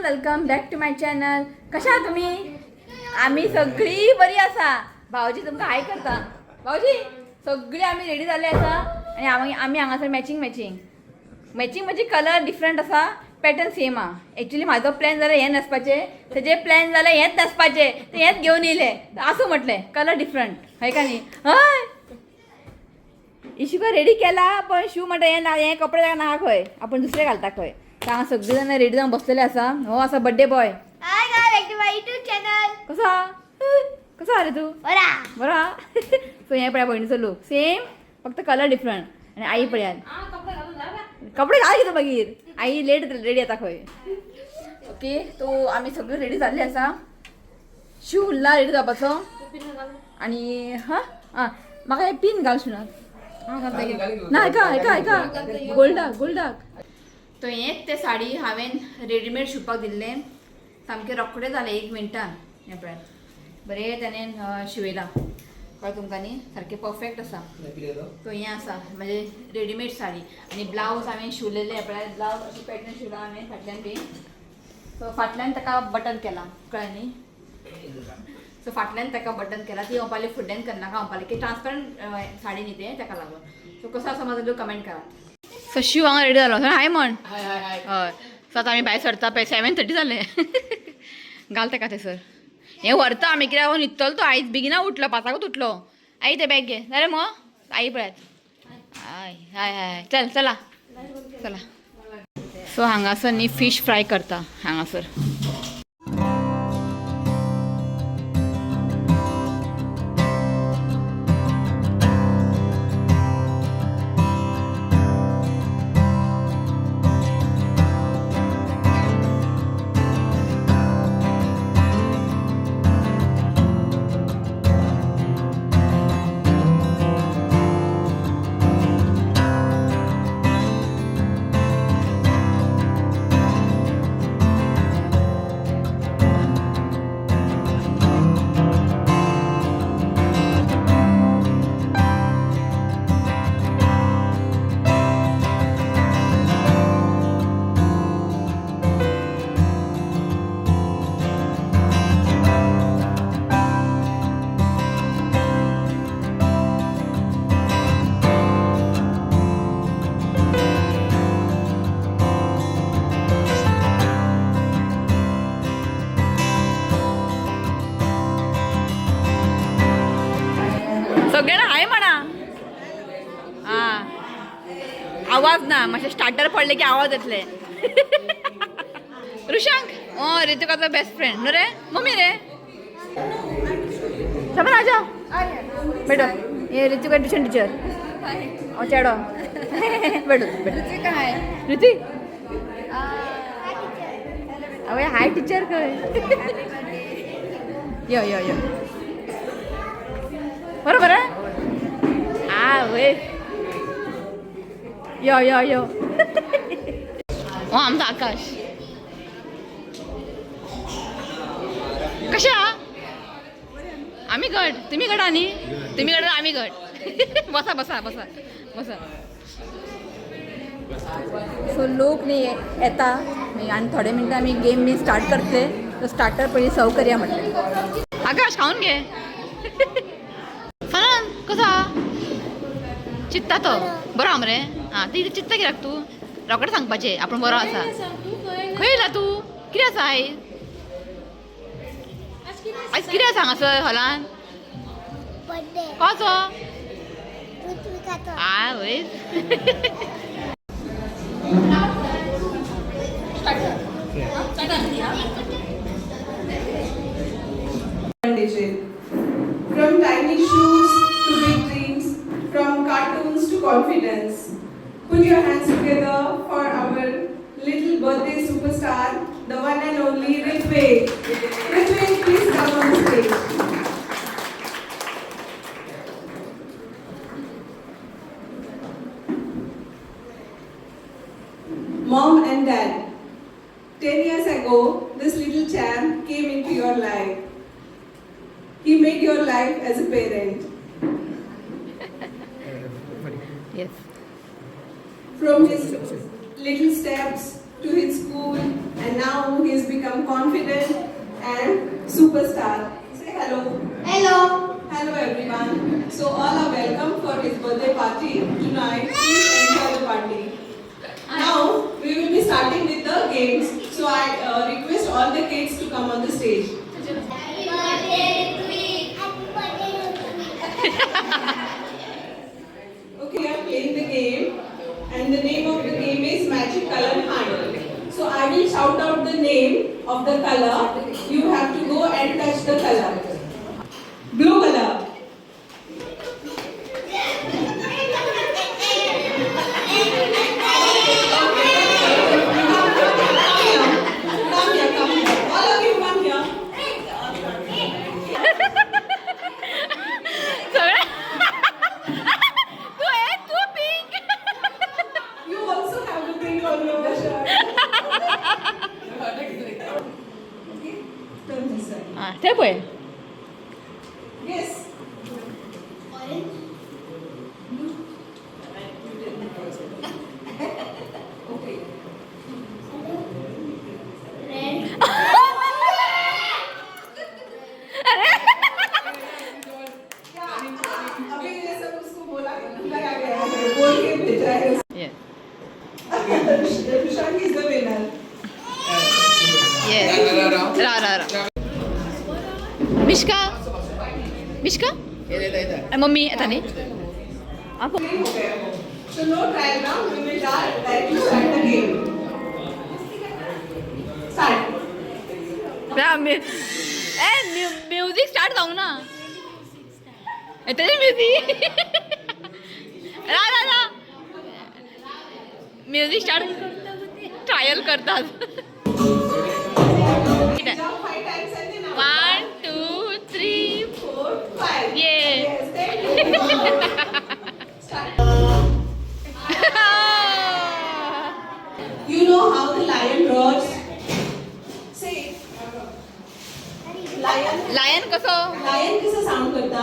Welcome back to my channel. कशा तुम्ही? आम्ही सगळी बरी आसा. भाऊजी तुमकां हाय करता. भाऊजी सगळी आम्ही रेडी जाल्ले आसा आनी आमी आमी हांगासर मॅचिंग मॅचिंग मॅचिंग म्हणजे कलर डिफरंट आसा, पॅटर्न सेम आहा. एक्चुली म्हाजो प्लॅन जाल्यार हें न्हेसपाचें, तेजे प्लॅन जाल्यार हेंच न्हेसपाचें, ते हेंच घेवन येयले. आसूं म्हटलें, कलर डिफरंट हय का न्ही? हय, इशुका रेडी केला पण शू म्हणटा हें ना, हें कपडे ताका नाका खंय, आपण दुसरे घालता खंय. तर हांगा सगळी जाणां रेडी जावन बसलेले आसा. हो आसा birthday boy. Hi guys, back to my YouTube channel. कसो आहा? कसो आहा रे तूं? बरा. बरो आहा. सो हें पळया भयणीचो लूक सेम, फक्त कलर डिफरंट. आनी आई पळयात, कपडे घाल कितें मागीर. आई लेट रेडी जाता खंय. ओके, तो आमी सगळे रेडी जाल्ले आसा. शू उरला रेडी जावपाचो. आनी हा आं म्हाका हे पिन घाल शुनात ना. एका एका एका गोल्डाक गोल्डाक. तो हेंच ते साडी हांवें रेडीमेड शिवपाक दिल्लें. सामकें रोखडें जालें एक मिनटान. हें पळयात, बरें ताणें शिवयलां, कळ्ळें तुमकां न्ही? सारकें परफेक्ट आसा. तो हें आसा म्हणजे रेडीमेड साडी. आनी ब्लावज हांवें शिवलेलें. पळयात, ब्लावज अशें पॅटर्न शिवला हांवें फाटल्यान बी. सो फाटल्यान ताका बटन केलां, कळ्ळें न्ही? सो फाटल्यान ताका बटन केला. ती म्हणपाली फुडल्यान करनाका म्हणपाली की ट्रान्सपरंट साडी न्ही तें, ताका लागून. सो कसो आसा म्हाजो लूक कमेंट करा. सो शिव हांगा रेडी जालो. हाय म्हण. हय, सो आतां आमी भायर सरता पळय. 7:30 जालें. घाल ताका थंयसर. हें व्हरता आमी कित्याक हो न्हिदतलो तो. आयज बेगिना उठलो, पांचाकूच उठलो. आई तें बॅग घे जालें मग. आई पळयात. हाय हाय हाय, चल चला चला. सो हांगासर न्ही फीश फ्राय करता हांगासर. सगळ्यांना हाय म्हणा. हा आवाज ना, मातशें स्टार्टर पडले की आवाज येतले. ऋषांक ओ ऋतिकाचा बेस्ट फ्रेंड न्हू रे? मम्मी रे शबन आजा बेटो. ये ऋतिका ट्युशन टीचर. ओ चेडो बेटो बेटो. ऋतिक अवे हाय टीचर खंय. यो यो यो, बरोबर आहे. आ वय, यो यो यो. हो आमचा आकाश. कशा आम्ही गट, तुम्ही गट आणि तुम्ही गट आम्ही गट. बसा बसा बसा बसा. सो लोक न्ही येता आनी थोडे मिनटां आमी गेम बी स्टार्ट करतले. तो स्टार्टर पयलीं सर्व करया म्हटलें. आकाश खावन घे. फनन कसो आहा? चित्ता तो बरो आहा मरे. आं ती चित्ता कित्याक तूं रोखडें सांगपाचें आपूण बरो आसा. खंय येयला तूं? कितें आसा आयज? आयज कितें आसा हांगासर हॉलान? बर्थडे. कोचो? ऋत्विकाचो. आ वय. Foundation. From tiny shoes to big dreams, from cartoons to confidence. Put your hands together for our little birthday superstar, the one and only Ritvik. Ritvik, please come on the stage. Mom and Dad, 10 years ago, this little champ came into your life. He made your life as a parent. Yes. From his little steps to his school, And now he's become confident and superstar. Say hello. Hello. Hello everyone. So all are welcome for his birthday party tonight. Please enjoy the party. Now we will be starting with the games. So I request all the kids to come on the stage. Happy birthday, Ritwik. Happy birthday, Ritwik. Okay, we are playing the game, and the name of the game is Magic Color Hunt. So I will shout out the name of the color. You have to go and touch the color. Blue color. Come here. Come here, come here. All of you come here. सगळं तू आहे तू pink. You also have the pink on your shirt. Okay, turn this side. हा ते पळय. Yes. Orange. Blue. You tell me first. Okay. Red. अभी ये सब उसको बोला बुलाया गया है, बोल के भेजा है. Yes. Rishank is the winner. Yes. रा रा रा. मिश्का, मिश्का, मम्मी आता न्ही. हो गया वो. So no trial round, we will directly start the game. Start. A music start जावंक ना येतलें म्युजीक. रा रा रा. म्युजीक स्टार्ट ट्रायल करतात. Jump five times and then out. 1 2 3 Four, five. Yeah. Yes, thank you. Start. You know how the lion roars? Say. Lion. Lion कसो Lion कसं sound करता?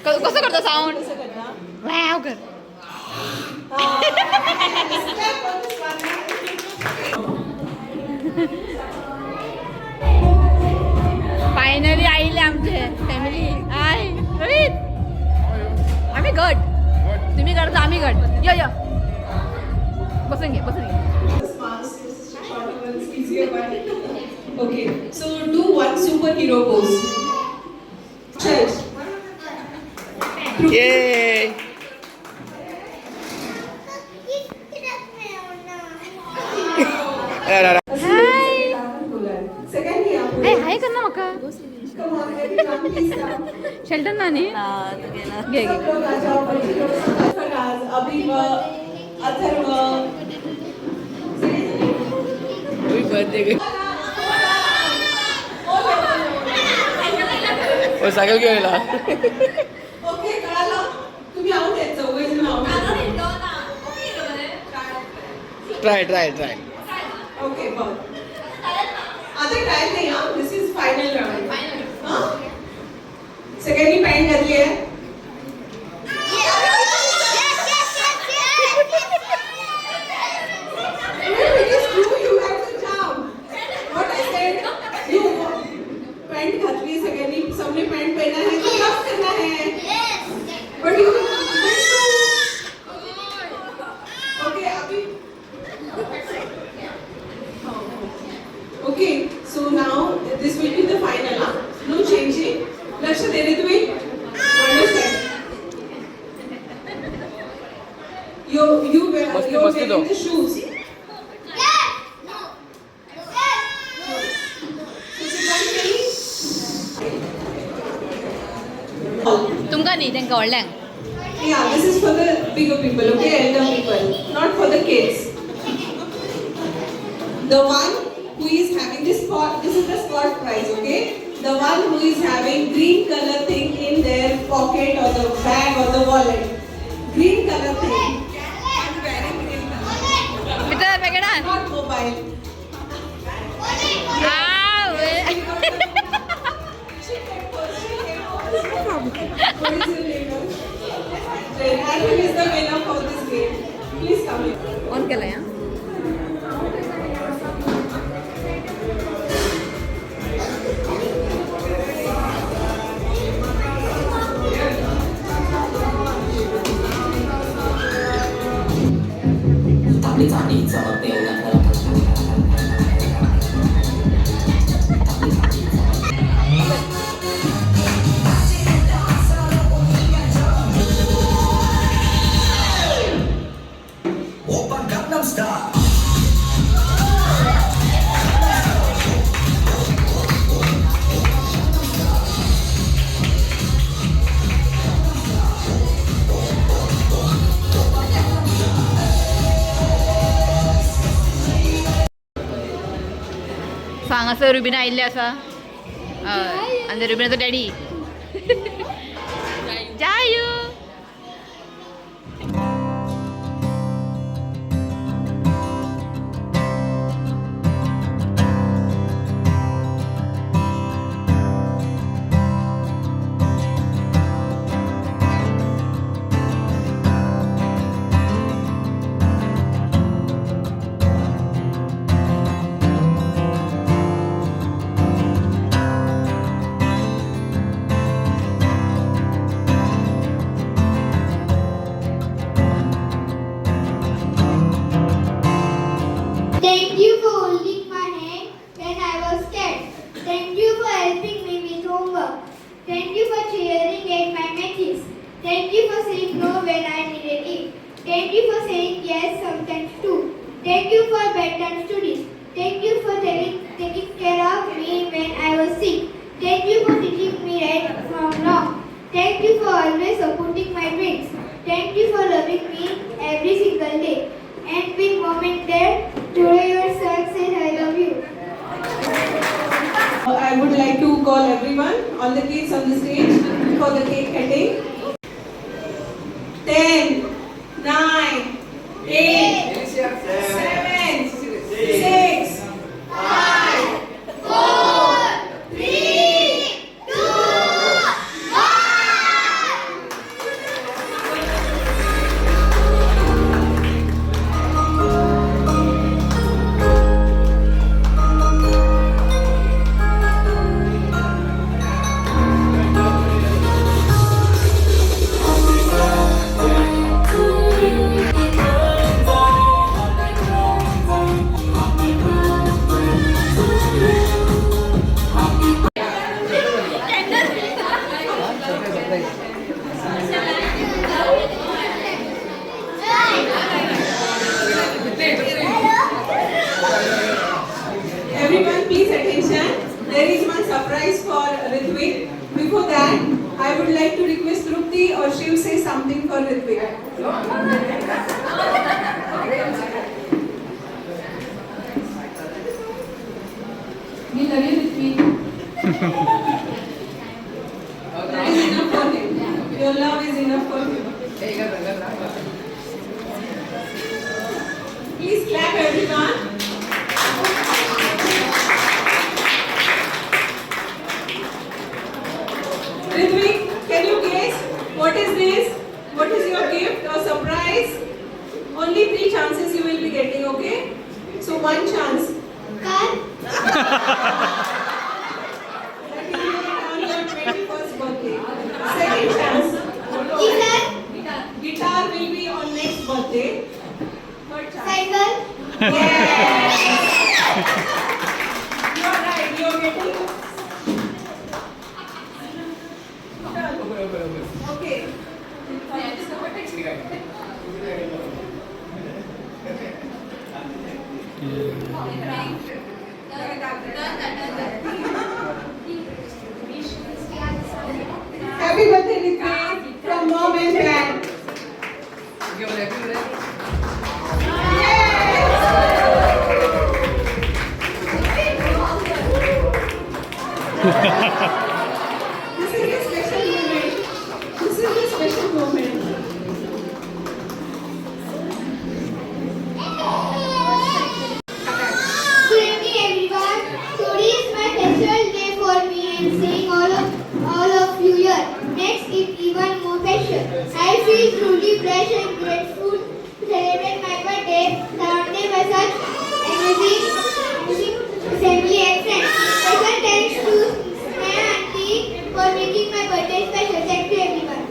कसो करता साऊंड? कसं करता? वाव कर. Clap for this one. Finally आयले आमचे फॅमिली. I Rohit, आम्ही गट, तुम्ही करता आम्ही गट. यो यो, बसून घे बसून घे. This mask is shorter one, is easier one. Okay, so do one superhero pose. Church. Yay! Hi. Second here. हाय हाय कर ना म्हाका. Come on, everyone, please come. Shelter ना न्ही. घे घे. सब लोग आ जाओ, बच्चे लोग सब. फराज, अभिव, अथर्व. बर्थडे ओ सायकल घेऊन येला. ओके, कळालं? तुम्ही आउट आहेत, चौघे जण आउट आहेत. Try try try. ओके, बर. आता ट्रायल नाही हा, दिस is final round. हा, सगळ्यांनी पॅन्ट घातली आहे. It is true, you have to jump. What I said, you pant घातली आहे सगळ्यांनी, सबने पॅन्ट पहना है तो जंप करना है. But you okay अभी. Okay, so now this will be the final, हा? No changing. लक्ष दे रे तुम्ही. Understand? You wear मस्ती, you're मस्ती wearing do. the shoes. So sit down, Kelly. तुमकां न्ही, तांकां व्हडल्यांक. Yeah, this is for the bigger people, okay, elder people, not for the kids. The one who is having this spot, this is the spot prize, okay? The one who is having green color thing in their pocket or the bag or the wallet. Green color thing. I'm wearing green color. भितर पॅकेटान. Not mobile. She came first, she came first. What is your name? Arjun is the winner for this game. Please come here. On केलाय हा. चांगली चांगली चमकते. 오빤 강남스타일. So हांगासर रुबिना आयिल्लें आसा. हय, आनी रुबिनाचो daddy Jayu. Thank you for holding my hand when I was scared. Thank you for helping me with homework. Thank you for cheering at my matches. Thank you for saying no when I needed it. Thank you for saying yes sometimes too. Thank you for bedtime stories. Thank you for taking care of me when I was sick. Thank you for teaching me right from wrong. Thank you for always supporting my dreams. Thank you for loving me every single day. And with mom and dad, today your son says I love you. I would like to call everyone, all the kids on the stage for the cake cutting. 10, 9, 8, 7, 6, 5, 4, 3, 2, 1. Everyone, please attention. There is one surprise for Ritvik. Before that, I would like to request Trupti or Shiv say something for Ritvik. We love you, Ritvik. That is enough for him. Your love is enough for him. Please clap, everyone. Ritvik, can you guess what is this? What is your gift or surprise? Only three chances you will be getting, okay? So one chance. Car. That you will get on your 21st birthday. Second chance. Guitar. Guitar will be on next birthday. Third chance. Cycle. Yes! You are right. You are getting. Okay. Happy birthday, Ritvik, from mom and dad. This is a special moment. This is a special moment. Good evening everyone. Today is my special day for me and seeing all of you here makes it even more special. I feel truly blessed and grateful to celebrate my birthday surrounded by such amazing family and friends. Special thanks to my auntie for making my birthday special. Thank you everyone.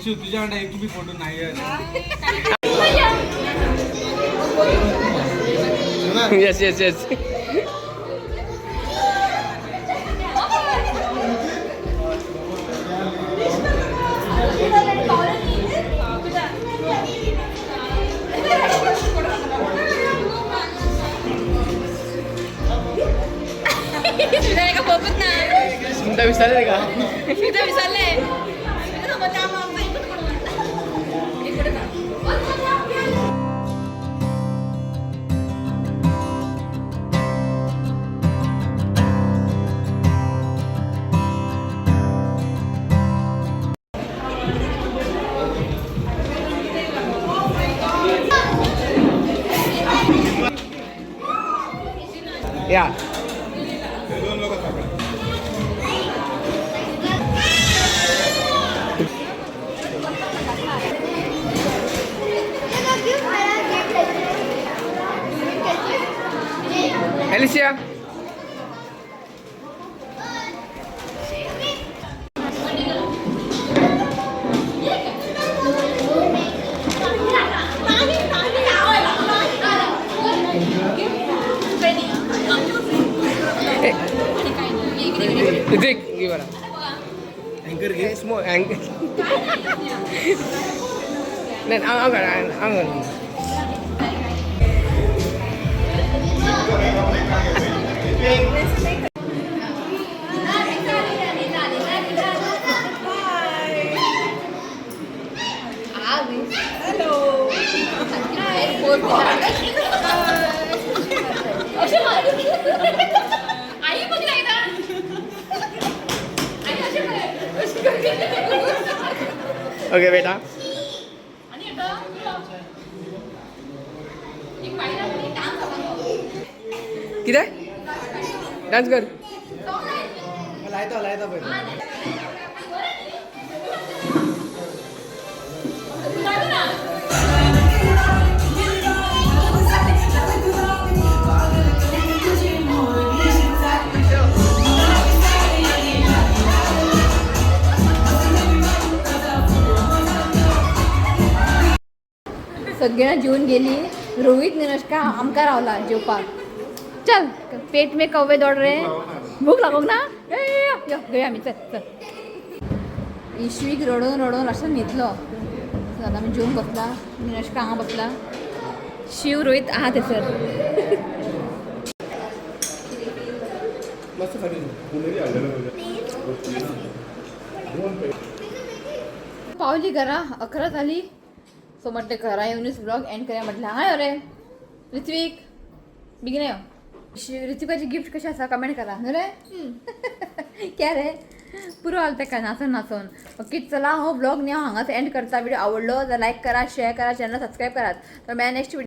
तुझ्या एक बी photo नाही. Yes yes yes. Smita विसरले का? या. Alicia. देख घे बरा. अँकर घे, स्मॉल अँकर. नाही, हांव हांव. आई बघ ना एकदा. आई अशी बघ. अशी बघ. ओके बेटा. आणि आता एक बाई डान्स. किती डान्स कर. लायता लायता पहिले. सगळ्यांना जेवून गेली. रोहित, निरष्का आमकां रावला जेवपाक. चल, पेट में कौवे दौड़ रहे हैं. भूक लागूंक ना? यो, यो, यो, यो, घेवया आमी. चल चल. इशवीक रडून रडून अशें न्हिदलो. चल, आमी जेवन बसला. निरष्का हांगा बसला. शिव, रोहित आहा थंयसर. मस्त पावली घरा, 11 जाली. सो म्हटलें घरा येवनूच ब्लॉग एंड करया म्हटलें. हांगा यो रे ऋत्वीक, बेगीन यो. ऋत्विकाची गिफ्ट कशें आसा कमेंट करा न्हू रे. क्या रे, पुरो आल तेका नाचून नाचून. ओके, चला, हो ब्लॉग न्ही हांव हांगाच एंड करता. व्हिडिओ आवडलो जाल्यार लायक करा, शेअर करा, चॅनल सबस्क्राईब करात. तर मेळया नेक्स्ट व्हिडिओ.